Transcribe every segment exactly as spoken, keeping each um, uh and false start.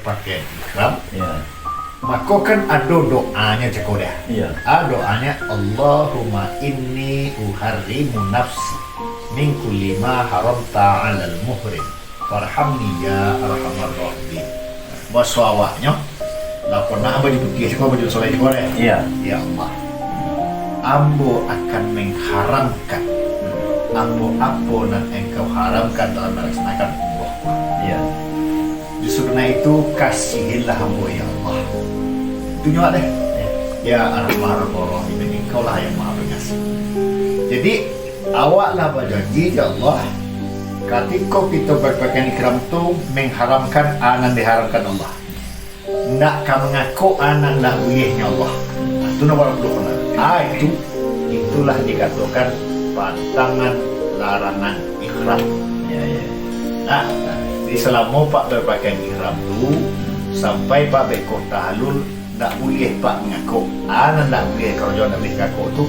Pakai ihram. Ya. Mako kan ado doanyo cako dah. Ya. Ah, doanyo, "Allahumma inni uharrimu nafsi min kulli ma haramta 'alal muhrim. Farhamni ya arhamar rahimin." Baso awaknyo, lah kok nak baju putiah cako, baju soleh cako dah. Ya. Ya Allah, ambo akan mengharamkan ambo apo nan Engkau haramkan dalam melaksanakan umroh. Ya. Justru karena itu, kasihilah ambo, ya Allah. Itu nyo deh. Ya. Ya Arhamar Rahimin, Engkau lah yang Maha Pengasih. Jadi, awak lah bajanji, ya Allah, katiko kito berpakaian ihram tu mengharamkan a nan diharamkan Allah. Ndak ka mangakok a nan ndak buliah, ya Allah. Nah, tu nomor dua puluh. Ah, itu, itulah dikatokan pantangan larangan ihram. Ya, ya. Nah, di salamo pak berpakaian ihram tu, sampai pak beko tahallul, ndak buliah pak mangakok. A nan ndak buliah, karajo ndak buliah kakok tu,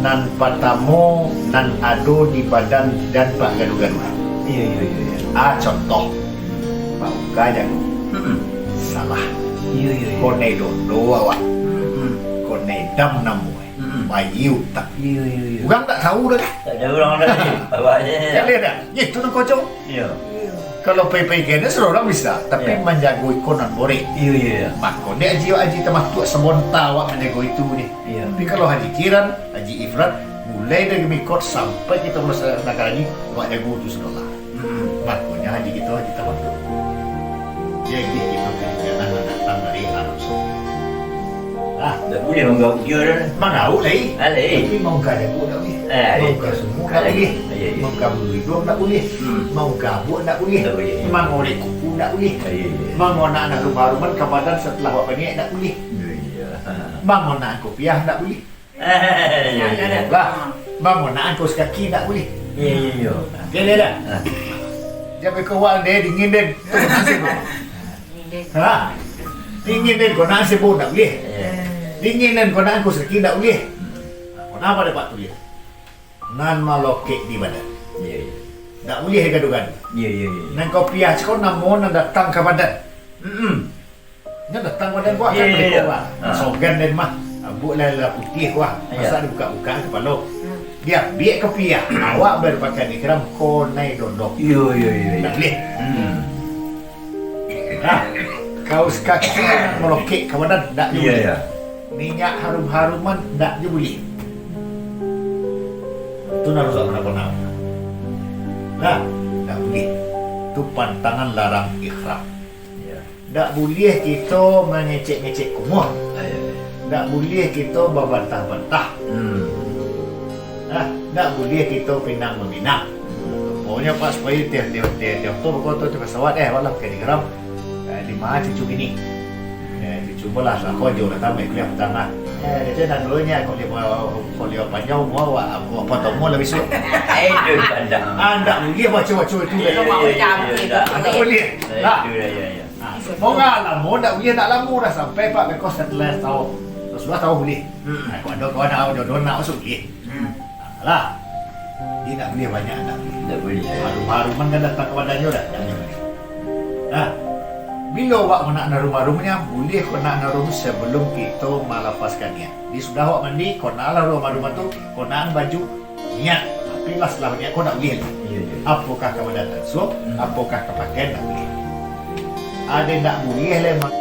nan patamo, nan ado di badan dan pak gaduh-gaduh. Iya, iya, iya, iya. Ah, contoh, pak buka jago. Mm-mm. Salah. Iya, iya, iya. Konai dondo awak. Mm-mm. Konai dam namo. Mm-mm. Bayi utak. Iya, iya, iya. Urang ndak tahu dah. Ndak tahu urang dah. Awak aja. Ya, lihat dah. Itu nan kocok. Iya. Kalau pai-pai kene, surang bisa, tapi manjago iko nan borek. Iya, iya, iya. Mako, dek haji, haji tamatuak sabonta awak manjago itu ni. Iya. Tapi kalau haji kiran, haji ifrad, mulai dari mikot sampai kita melaksanakan haji, awak jago tu sudah lah. Mm-mm. Makonyo haji kito haji tamatuak. Jadi kito kan jangan datang dari Arab Saudi. Ah, ndak buliah manggabuk dio dah. Manggabuk lai. Ah, lai. Tapi mangka jago ndak buliah. Eh, mangka sumua ndak buliah. Iya, iya. Mangka bulu iduang ndak buliah. Hmm. Mangka abuak ndak buliah. Ndak buliah. Mangorek kuku ndak buliah. Iya, iya. Mangonak anak rumah-rumahan ka badan setelah bapaniaik ndak buliah. Iya, iya. Mangonak kopiah ndak buliah. Eh, iya, iya. Lah, mangonak angko sakaki ndak buliah. Iya, iya, iya. Oke, dah, dah. Ah. Jangan kau wang deh, dingin deh. Ha? Dingin den, kok nan sebo ndak buliah. Iya. Dingin den, kok nan angko sakaki ndak buliah. Kok nan apo dek pak tuliah? Nan malokek di badan. Iya, iya. Ndak buliah digaduh-gaduh. Iya, iya, iya. Nan kopiah cako namo nan datang ka badan. Mm-mm. Nan datang ka badan ko akan. Iya, iya, iya. Ah. Sogan den mah. Abuak lah, lah putiah ko ah. Iya. Masa dibuka-buka kapalo. Hmm. Diambiak kopiah. Awak berpakaian ihram konai dondok. Iya, iya, iya, iya. Ndak buliah. Hmm. Nah, kaus kaki nan malokek ka badan, ndak juo buliah. Iya, iya. Minyak harum-haruman, ndak juo buliah. Tu nan rusak mana pernah. Nah, ndak buliah. Tu pantangan larang ihram. Iya. Ndak buliah kito mangecek-ngecek kumuah. Iya, iya. Ndak buliah kito babantah-bantah. Hmm. Nah, ndak buliah kito pinang-maminang. Pokoknyo, Pak, supayo tiap, tiap, tiap, tiap tu, pokok tu, tiap pesawat, eh, awak lah pakai ihram. Eh, di ma cucu kini? Eh, cucu bolah, lah kojo lah, tamat kuliah patang lah. Eh, dia tu nak dulunya, kuliah, kuliah panjang, umur awak, awak patang umur lah besok. Eh, itu pandang. Ah, ndak buliah baco-baco itu. Iya, iya, iya, iya, ndak. Ndak buliah. Iya, lah. Itu, iya, iya, iya. Ah, mau ndak lamo, ndak buliah, ndak lamo dah sampai, Pak, beko setelah setahun. Sudah tahu buliah. Hmm. Ah, kalau ada kawan nak jodoh, nak masuk buliah. Hmm. Alah. Jadi ndak buliah banyak, ndak buliah. Ndak buliah. Harum-haruman kan datang ka badan nyo dah. Ndak buliah. Nah, bilo awak kok nak harum-harumnyo, buliah kok nak harum sabalum kito malapaskan niat. Jadi sudah awak mandi, kok nak lah harum-haruman tu, kok nak baju, niat. Tapi lah setelah niat, kok ndak buliah lai. Iya, iya. Apokah ka badan langsung, hmm, apokah ka pakaian, ndak buliah. Ado ndak buliah lai, ma-